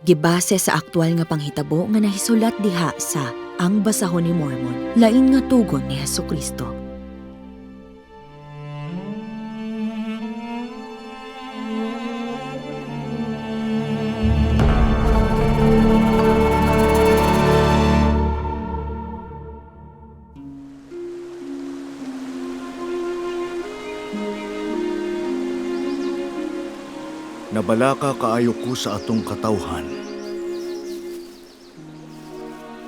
Gibase sa aktual nga panghitabo nga nahisulat diha sa Ang Basahon ni Mormon, lain nga tugon ni Hesukristo. Nabalaka kaayo ko sa atong katawhan.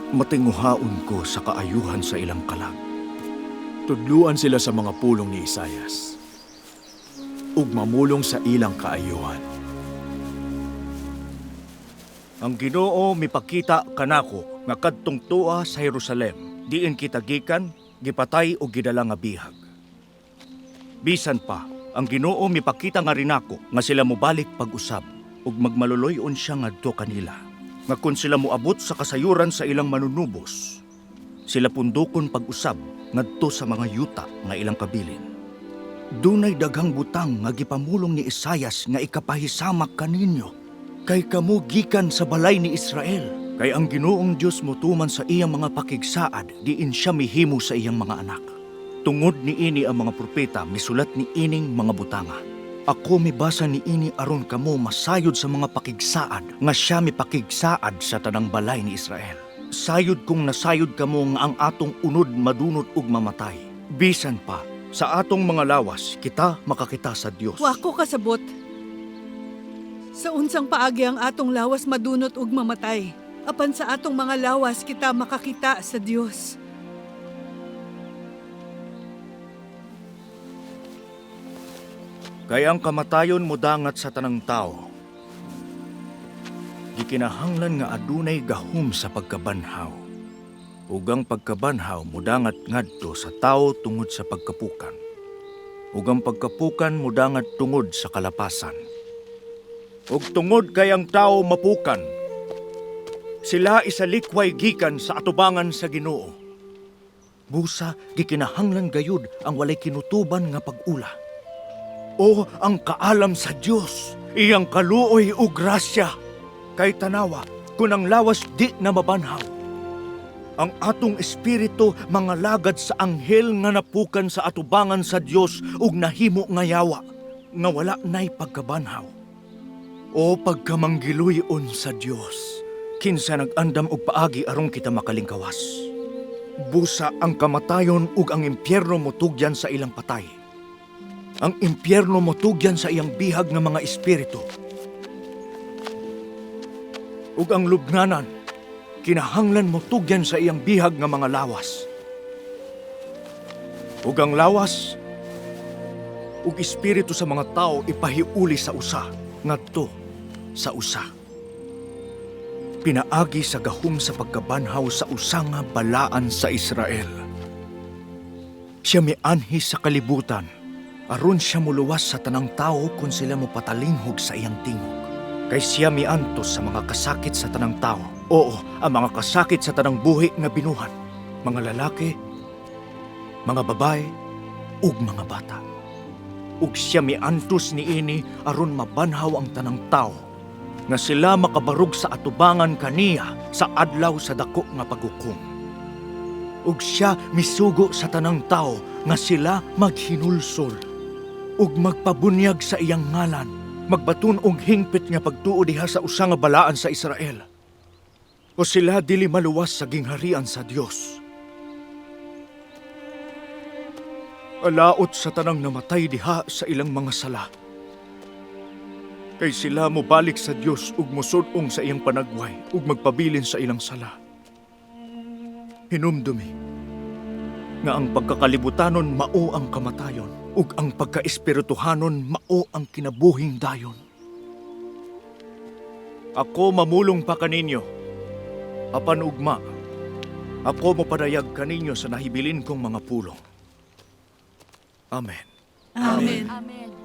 Matinguhaon ko sa kaayuhan sa ilang kalag. Tudluan sila sa mga pulong ni Isayas ug mamulong sa ilang kaayuhan. Ang Ginoo mipakita kanako nga kadtong tuwa sa Jerusalem, diin kita gikan, gipatay o gidala nga bihag. Bisan pa, ang Ginoo mipakita nga rinako nga sila mobalik pag-usab ug magmaluloy-on siya ngadto kanila. Nga kun sila moabot sa kasayuran sa ilang manunubos, sila pundokon pag-usab ngadto sa mga yuta nga ilang kabilin. Dunay daghang butang nga gipamulong ni Isayas nga ikapahisamak kaninyo. Kay kamo gikan sa balay ni Israel. Kay ang Ginoong Dios motuman sa iyang mga pakigsaad, diin siya mihimo sa iyang mga anak. Tungod niini ang mga propeta misulat ni ining mga butanga. Ako mibasa niini aron kamo masayod sa mga pakigsaad nga siya mipakigsaad sa tanang balay ni Israel. Sayod kung nasayod kamo nga ang atong unod madunot ug mamatay. Bisan pa, sa atong mga lawas, kita makakita sa Dios. Wa ko kasabot. Sa unsang paagi ang atong lawas madunot ug mamatay. Apan sa atong mga lawas kita makakita sa Dios. Kay ang kamatayon modangat sa tanang tao. Gikinahanglan nga adunay gahom sa pagkabanhaw. Ug ang pagkabanhaw modangat ngadto sa tao tungod sa pagkapukan. Ug ang pagkapukan modangat tungod sa kalapasan. Ug tungod kay ang tao mapukan, sila isalikway gikan sa atubangan sa Ginoo. Busa gikinahanglan gayud ang walay kinutuban nga pag-ula. O ang kaalam sa Dios, iyang kaluoy ug grasya. Kay tanawa, kun ang lawas di na mabanhaw. Ang atong espiritu mga lagad sa anghel nga napukan sa atubangan sa Dios ug nahimo nga yawa, nga wala nay pagkabanhaw. O pagkamanggiluyon sa Dios, kinsa nag-andam og paagi aron kita makalingkawas. Busa ang kamatayon ug ang impyerno motugyan sa ilang patay. Ang impyerno motugyan sa iyang bihag nga mga espiritu. Ug ang lubnganan, kinahanglan motugyan sa iyang bihag nga mga lawas. Ug ang lawas, ug espiritu sa mga tao ipahiuli sa usa, ngadto sa usa. Pinaagi sa gahom sa pagkabanhaw sa usa nga balaan sa Israel. Siya mianhi sa kalibutan, aron siya muluwas sa tanang tao kung sila mopatalinghog sa iyang tingog. Kay siya miantos sa mga kasakit sa tanang tao. Oo, ang mga kasakit sa tanang buhi nga binuhat. Mga lalaki, mga babae, ug mga bata. Ug siya miantos niini aron mabanhaw ang tanang tao nga sila makabarug sa atubangan kaniya sa adlaw sa dako nga paghukom. Ug siya misugo sa tanang tao nga sila maghinulsol ug magpabunyag sa iyang ngalan, magbaton og hingpit nga pagtuo diha sa usa nga balaan sa Israel. O sila dili maluwas sa gingharian sa Dios. Alaot sa tanang namatay diha sa ilang mga sala. Kay sila mobalik sa Dios ug mosud-ong sa iyang panagway ug magpabilin sa ilang sala. Hinumdumi nga ang pagkakalibutanon mao ang kamatayon ug ang pagkaespirituhanon mao ang kinabuhing dayon. Ako mamulong pa kaninyo, apan ugma, ako mopadayag kaninyo sa nahibilin kong mga pulong. Amen. Amen. Amen.